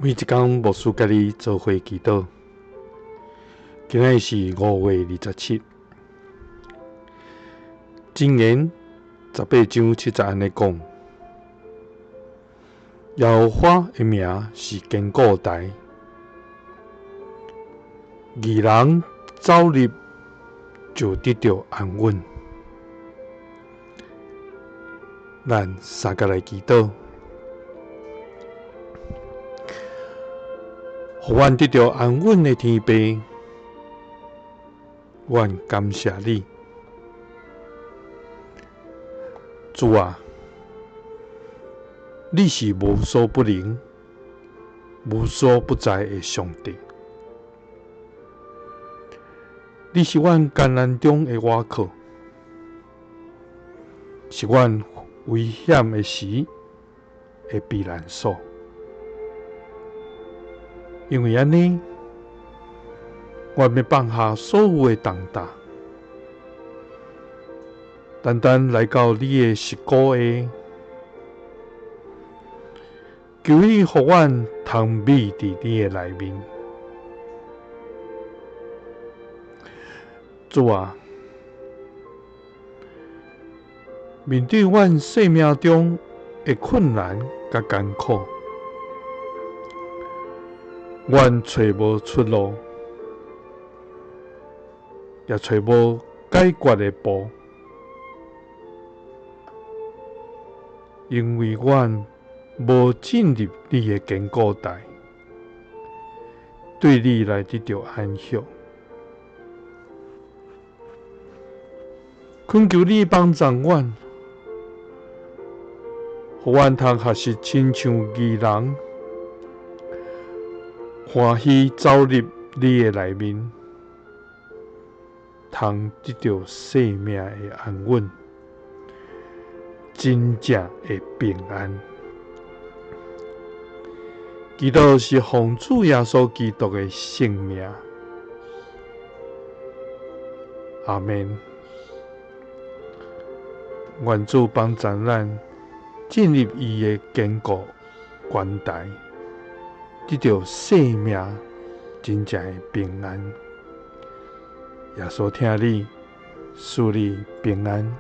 每一工牧師佮你做伙祈禱。今仔日是5月27。箴言18章7節按呢講：耶和華的名是堅固台，義人走入就得著安穩。咱三佮來祈禱。予阮得著安穩的天父，阮感謝你，主啊，你是無所不能、無所不在的上帝，你是阮艱難中的倚靠，是阮危險的時的避難所。因為按呢，我欲放下所有的重擔，單單來到你的膝股下，求你予阮通覕佇你的內面。主啊，面對阮生命中的困難佮艱苦，阮揣無出路，也揣無解決的步，因為阮無進入你的堅固台，對你來得著安息。懇求你幫助阮，予阮通學習親像義人，歡喜走入你的內面，通得著生命的安穩，真正的平安。祈禱是奉主耶穌基督的聖名，阿們。願主幫助咱進入伊的堅固關台，得著生命真正的平安。耶穌疼你，賜你平安。